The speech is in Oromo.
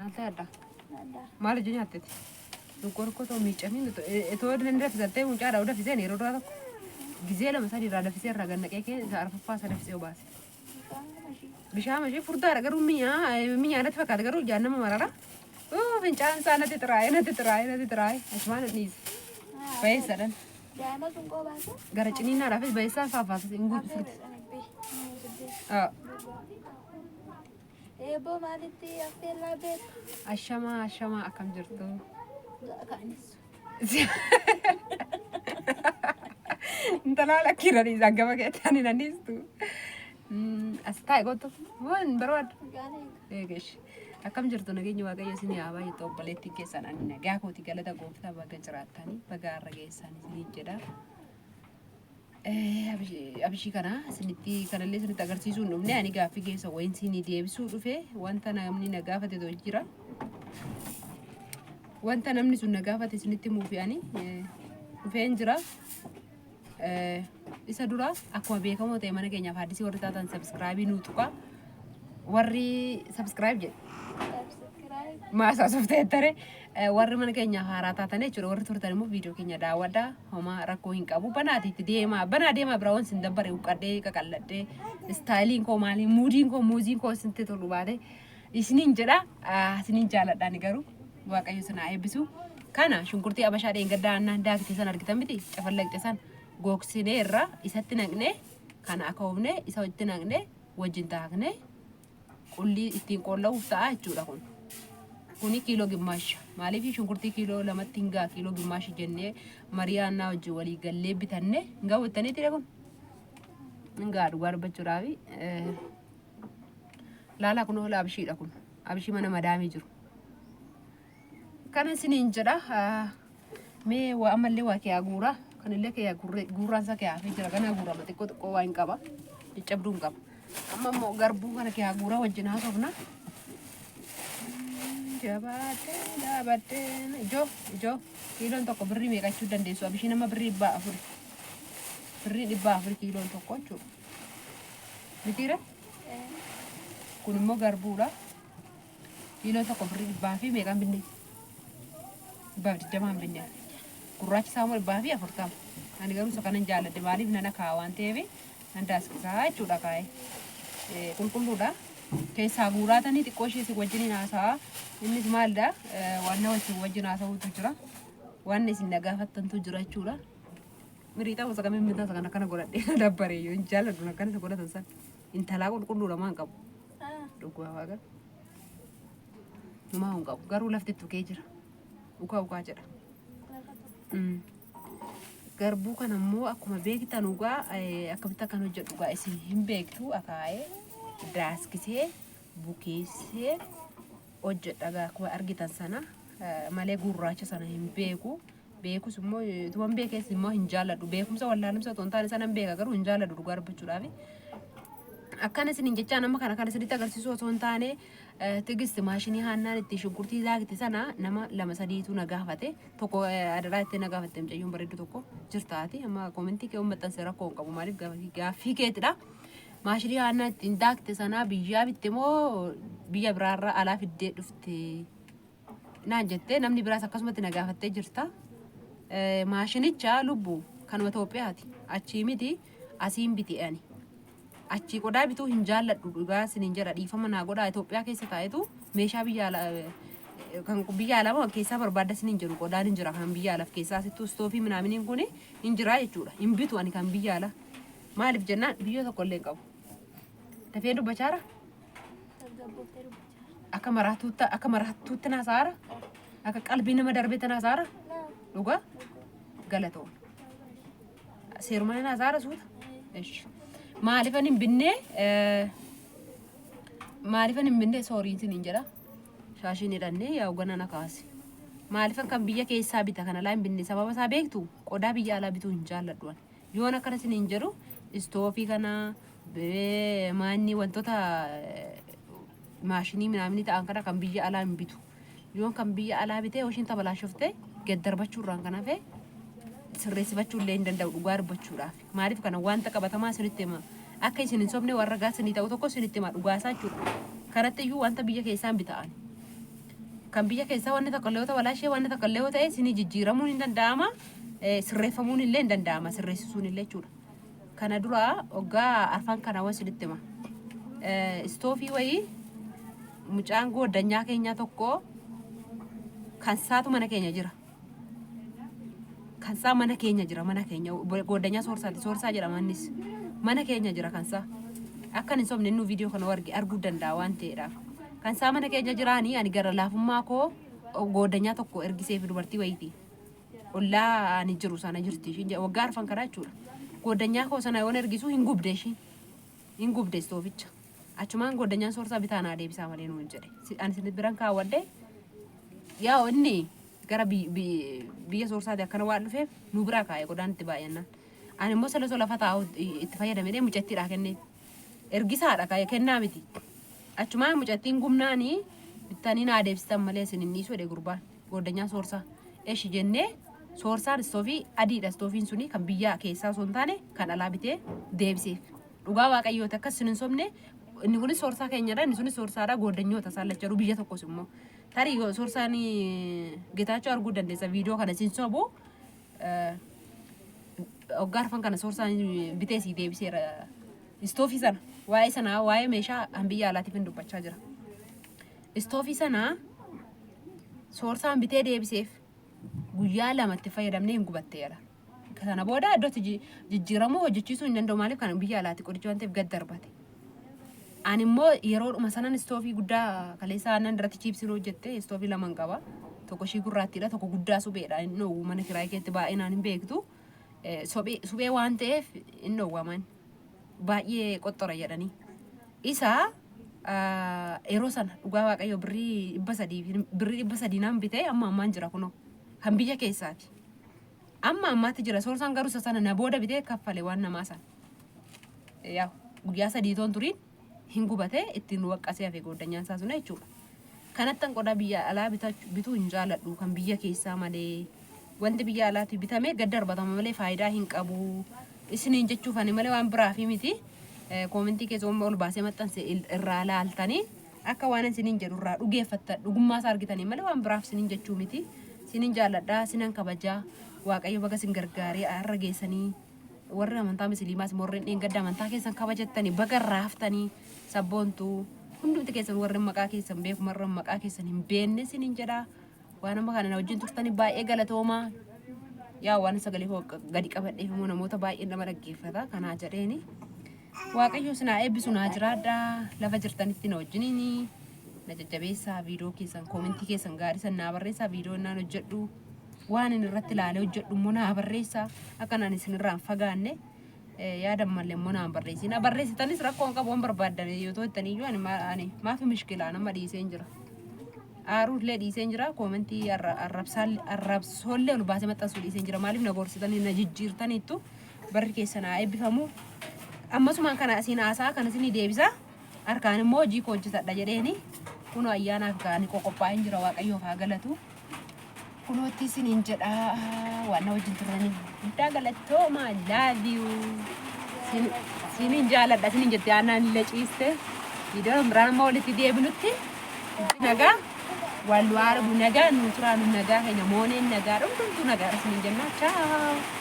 Maal ta'edha? Maal hojii nyaatteeti? Donkor koo miicamiin itoo inni danfisattee mucaadhaa dafiseen yeroo duraa tokko gizee lama sadii irraa dafisee irraa gad naqee kee isa arfaffaa isa dafisee obaase. Bishaan ishee furdaadha garuu mi'aa mi'aa natti fakkaata garuu ijaan nama marara. Fincaan isaa natti xiraa'ee natti xiraa'ee natti xiraa'ee achumaan hin dhiise. Bayeessadhan. Daa'ima sun koo baase. Gara ciniinnaadhaafis bayeessaan faaffaasas hin guutu furti. Eeboo maalitti affeellaa beektu? Ashamaa ashamaa, akkam jirtu? Kaanis. Intalaa lakkiirra dhiisaa gama keetti ani nan dhiistu. As taa'e kottu. Waan barbaaddu. Eegesh. Akkam jirtu? Nageenya Waaqayyo isin haa baay'atu. Obboleettiin keessan ani nagaa kooti, galata gooftaa. Baga jiraattanii, baga har'a geessan isiniin jedha. Abishii kana isinitti kanallee isinitti agarsiisuu hin dhufne. Ani gaaffii keessa wayin isinii deebisuu dhufe. Wanta namni na gaafate jira. Wanta namni sun na gaafate isinitti himuufi ani dhufeen jira. Isa dura akkuma beekamoo ta'e mana keenyaaf haddisii warri taatan subscribe nuu tuqa. Warri subscribe jedhe. Maasaa suftee tare. Warri mana keenyaaf haaraa taatan jechuudha. Warri turtan immoo viidiyoo keenya daawwadhaa, homaa rakkoo hin qabu. Banaati itti deemaa, banaa deemaa bira waan sin dabbare uqqadhee qaqalladhee styleiin koo maali, moodiin koo, muuziin koo isinitti tolu baate isiniin jedha. Isiniin jaaladhaan garuu Waaqayyo isin haa eebbisu. Kana shunkurtii abashaa dheengaddaa annaan daakte san argitan miti, cafallaqxe san gogsinee irra isatti naqnee, kana akaofnee isa itti naqnee wajjin daaknee qullii ittiin qolla'uuf ta'a jechuudha kun. Kuni kiiloo gimmaasha. Maaliif shunkurtii kiiloo lamatti hin ga'a, kiiloo gimmaashi jennee marii aannaa wajjin walii gallee bitanne hin gahu jettanii tire kun. Hin ga'a dhugaa dubbachuudhaafi. Laalaa kun hoola abishiidha kun. Abishii mana madaamii jiru. Kana isiniin jedha. Mee waa ammallee waa kee guuraa. Kanillee kee guurraan isaa kee hafee jira. Ganaa guurama, xiqqoo xiqqoo waa hin qaba. Caccabduu hin qaba. Amma immoo garbuu kana kee guuraa wajjin haasofna. Jabaatee dhaabattee ijoo ijoo kiiloon tokko birrii meeqachuu dandeessu? Abishiin amma birrii 400. Birrii 400 kiiloon tokko jechuudha. Mitiire? Kun immoo garbuudha. Kiiloon tokko birrii dhibbaa fi meeqaan binne? 120n binne. Gurraachi isaa immoo 140. Ani garuu isa kanan jaalladhe. Maaliif nana kaa'a waan ta'eef nan daaskisaa jechuudha kaa'ee. Qulqulluudha. Keessaa guuraatanii xiqqoo ishee si wajjiniin haasa'a. Innis maalidha? Waan nama isin wajjin haasa'utu jira. Waan isin na gaafattantu jira jechuudha. Miriixaa gosa kamiin mitaa isa kan akkana godhadhee na dabbaree yoo hin jaalladhu akkana isa godhatan san. Intalaa qulqulluudha maan qabu. Dhugaa waaqa. Numaa hin qabu. Garuu lafti tuqee jira. Ukaa ukaa jedha. Garbuu kana immoo akkuma beektan dhugaa akkamitti akkan hojjedhu dhugaa isin hin beektu. Akaa'ee daaskisee bukeessee hojjedha gaa akkuma argitan sana malee gurraacha sana hin beeku. Beekus immoo tuwan beekees immoo hin jaalladhu. Beekumsa wallaalumsa otoo hin taane sana hin beeka garuu hin jaalladhu dhugaa dubbachuudhaaf. Akkana isiniin jechaa nama kana kan isinitti agarsiisu osoo hin taane, Tigist maashinii haannaan itti shunkurtii daakte sana nama lama sadiitu na gaafate. Tokko adaraa itti na gaafatte, mucayyoon bareeddu tokko jirtaati. Amma commentii kee maxxanse rakkoo hin qabu, maaliif gaaffii keetidha. Maashinii haannaan ittiin daakte sana biyyaa bitte moo biyya biraarraa alaa fiddee dhufte naan jettee, namni biraas akkasumatti na gaafattee jirta. Maashinicha lubbu kanuma Itoophiyaati. Achii miti, asiin biti ani. Achii qodaa bituu hin jaalladhu dhugaa isiniin jedha, dhiifama naa godhaa. Itoophiyaa keessa taa'etu meeshaa biyya alaa kan biyya alaa moo keessaa barbaadda isiniin jedhu, qodaan hin jira kan biyya alaaf keessaa asittuu istoofii minaaminiin kun hin jira jechuudha. Hin bitu ani kan biyya alaa. Maaliif jennaan biyya tokko illee hin qabu. Dafee dubbachaara? Tasgabbooftee dubbachaa. Akka maraatuutti naasaara? Akka qalbii nama darbeetti naasaara? Dhugaa? Galatoom. Seeruma naasaara suuta? Eshi. Maaliifan hin binnee? Maaliifan hin binnee? Sorryn isiniin jedha. Shaashiin hidhannee yaa gana na kaase. Maaliifan kan biyya keessaa bita kana alaa hin binne? Sababa isaa beektu, qodaa biyya alaa bituu hin jaalladhu ani. Yoon akkana isiniin jedhu istoofii kana maanni wantoota maashinii minaamini ta'an kana kan biyya alaa hin bitu. Yoon kan biyya alaa bitee hooshiin tabalaashoftee gad darbachuu irraan kan hafe sirreessifachuu illee hin danda'u dhugaa dubbachuudhaaf. Maaliif kana wanta qabatamaa isinitti hima. Akka isin hin sobne warra gaa isinii ta'u tokko isinitti hima dhugaasaa jechuudha. Kanatti iyyuu wanta biyya keessaan bita'an. Kan biyya keessaa wanni tokko illee yoo ta'e walaashee wanni tokko illee yoo ta'e isinii jijjiiramuun hin danda'ama. Sirreeffamuun illee hin danda'ama sirreessisuun illee jechuudha. Kana dura waggaa arfan kana waan isinitti hima. Istoofii wayii mucaan gooddanyaa keenyaa tokko kan saatu mana keenya jira. Kansaa mana keenya jira mana keenya gooddanyaa soorsaati soorsaa jedhama innis mana keenya jira kansaa. Akkan hin sobne innuu viidiyoo kana arge arguu danda'a waan ta'eedhaaf. Kansaa mana keenya jiraanii ani gara laafummaa koo gooddanyaa tokko ergiseef dubartii wayiiti. Ollaa ani jiru sana jirti ishiin waggaa arfan karaa jechuudha. Gooddanyaa koo sana yoon ergisu hin gubde ishiin. Hin gubde istooficha. Achumaan gooddanyaan soorsaa bitaa naa deebisaa malee nuun jedhe. Ani isin biran kaawwadhe. Yaa inni gara biyya soorsaati akkana waan dhufeef nu biraa kaa'e qodaan itti baay'annaan. Ani immoo sala osoo lafa taa'u itti fayyadamee mucattiidhaa kenneef. Ergisaadha kaa'e kennaa miti. Achumaan mucattiin gubnaanii bittanii naa deebisitan malee isin hin dhiisu jedhe gurbaan. Gooddanyaan soorsaa. Eshi jennee soorsaan istoofii adiidha istoofiin suni kan biyya keessaa osoo hin taane kan alaa bitee deebiseef. Dhugaa waaqayyooti akkas isin hin sobne inni kunis soorsaa keenyadha inni sunis soorsaadha gooddanyoota isaan lachanuu biyya tokkos immoo. Tarii yoo soorsaan Getaachoo arguu dandeessa viidiyoo kana isin sobu waggaa arfan kana soorsaan bitee sii deebiseera istoofii sana waa'ee sanaa waa'ee meeshaa kan biyya alaatiif hin dubbachaa jira. Istoofii sana soorsaan bitee deebiseef guyyaa lamatti fayyadamnee hin gubatteera. Sana booda iddootti jijjiiramuu hojjechiisuu hin danda'u maaliif kan biyya alaatti qoricha waan ta'eef gad darbate. Ani immoo yeroodhuma sanan istoofii guddaa kaleessa aannan irratti chiipsiin hojjette istoofii laman qaba. Tokko ishii gurraattiidha tokko guddaa supheedha. Inni dhoowwu mana kiraayii keetti baay'inaan hin beektu. Suphee waan ta'eef hin dhoowwaman. Baay'ee qoxxora jedhanii. Isa yeroo sana dhugaa waaqayyo birrii 300 birrii 300 naan bitee amma ammaan jira kunoo kan biyya keessaati. Amma ammaatti jira soorsaan garuu isa sana na booda bitee kaffale waan namaa sana. Yaa guyyaa 3 toon turiin hin gubate ittiin waqqasee hafe gooddanyaan isaa sun jechuudha. Kanattan qodaa biyya alaa bituu hin jaaladhu kan biyya keessaa malee. Wanti biyya alaatti bitame gad darbatama malee faayidaa hin qabu. Isiniin jechuuf ani malee waan biraafi miti. Koomentii keessa ol baasee maxxanse irraa laaltanii akka waan isiniin jedhu irraa dhugeeffattan dhugummaa isaa argitanii malee waan biraaf isiniin jechuu miti. Isinin jaalladha, isinan kabajaa. Waaqayyo baga isin gargaaree har'a geessanii warri amantaa musliimaas warreen dheengadda amantaa keessan kabajattanii baga irraa haftanii sabboontuu hundumti keessan warri maqaa keessan beeku warra maqaa keessan hin beekne isiniin jedha. Waan amma kana na wajjin turtanii baay'ee galatoomaa. Yaa waan sagalee koo gadi qabadheef immoo namoota baay'ee nama dhaggeeffata kanaa jedheeni. Waaqayyo isin haa eebbisu naa jiraadhaa lafa jirtanitti na wajjiniini na jajjabeessaa viidiyoo keessan koomentii keessan gaarii san naa barreessaa viidiyoo naan hojjedhu waan inni irratti ilaalee hojjedhu immoo naa barreessaa akka naan isin irraa hin fagaanne yaada malee immoo naan barreessina barreessitanis rakkoo hin qabu waan barbaaddan yoo ta'an iyyuu ani ani maafi mishkilaa nama dhiisee hin jira. Aaruu illee dhiisee hin jira koomentii arrabsoollee ol baasee maxxansuu dhiisee hin jira maaliif na gorsitanii na jijjiirtaniittu barri keessan haa eebbifamu. Ammasumaan kana asiin haasaa kana isinii deebisa harkaan immoo hojii koo hojjetadha jedheeni kunoo ayyaanaaf ga'anii qoqophaa'een jira waaqayyoof haa galatu. Kunootti isiniin jedha waan na wajjin turaniif guddaa galatoomaa love you. Sinin jaaladha sinin jette aanaan illee ciiste. Viidiyoon biraan immoo walitti deebinutti nagaa wal nu argu nagaa nu turaa nu nagaa keenya mooneen nagaa hundumtuu nagaadha isiniin jenna. Ciao.